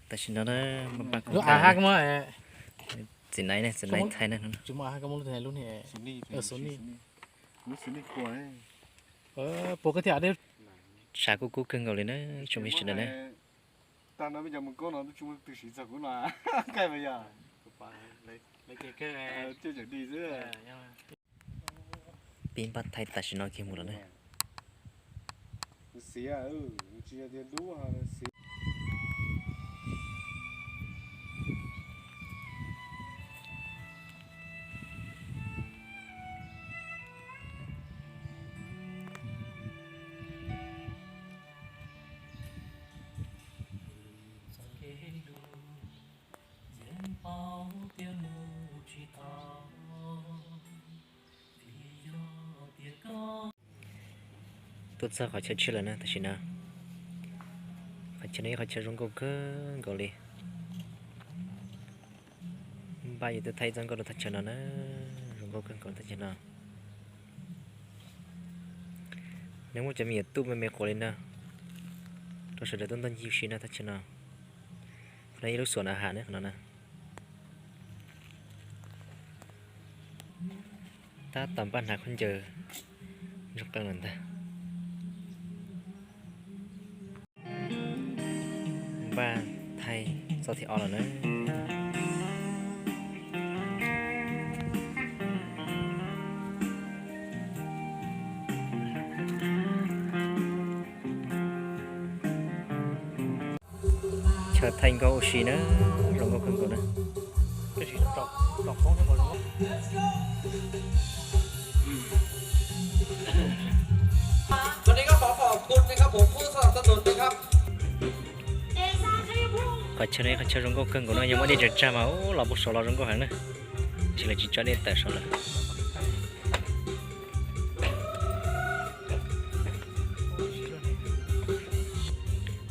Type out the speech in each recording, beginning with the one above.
Tam sim no na, txiv nai, txiv nai thaij na. Tshav kub kub kawg nkaus li na, tsoom phooj ywg sawv daws na. Pib npaj thaij tam sim no kiag mus lawm na. Tuaj txog qhov chaw tshiab lawm na tam sim no. Qhov chaw no yog qhov chaw zoo nkauj kawg nkaus li. Npaj yuav tuaj thaij txoj nkauj rau thaj chaw no na, zoo nkauj kawg nkaus thaj chaw no. Nws muaj cov me nyuam tuaj me me quav li no rau sawv daws tuaj ntoj ncig ua si no thaj chaw no. Qhov no yog lub xua na ha ne qhov no na. Tab tom npaj hnav khaub ncaws ntsuag qees lawm ntag. Npaj thaij txoj thib ob lawm na. Chaw thaij nkauj ua si na, zoo nkauj kawg nkaus na. Qhov chaw no qhov chaw zoo nkauj kawg nkaus no, yog muaj dej tsaws tsag mas los puag saud los zoo nkauj heev na. Tab sis lawv tsis tso dej tawm saud lawm.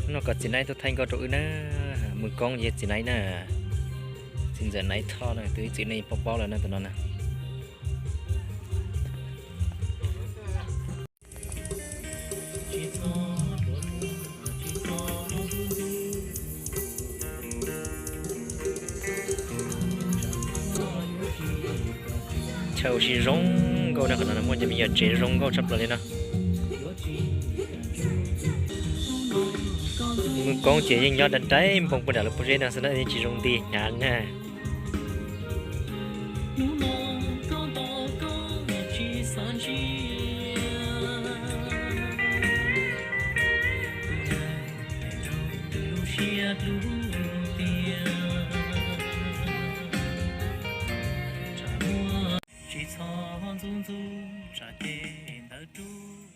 Hnub no kom txiv Naiv tuaj thaij nkauj rau wb na. Mus koob ces txiv Naiv na, txiv ntxawm Naiv Thoj na, tus ib txwm nej paub paub lawm na tus no na. Chaw ua si zoo nkauj na, qhov no muaj cov me nyuam tsev zoo nkauj tshaj plaws li no. Mus koob ces yeej nyob dai dai npoo puag nram lub pob zeb no xwb na, yeej tsis zoo nti hnyav na. Tsis txhob ntxub ntxub tsam ces ntawd rub.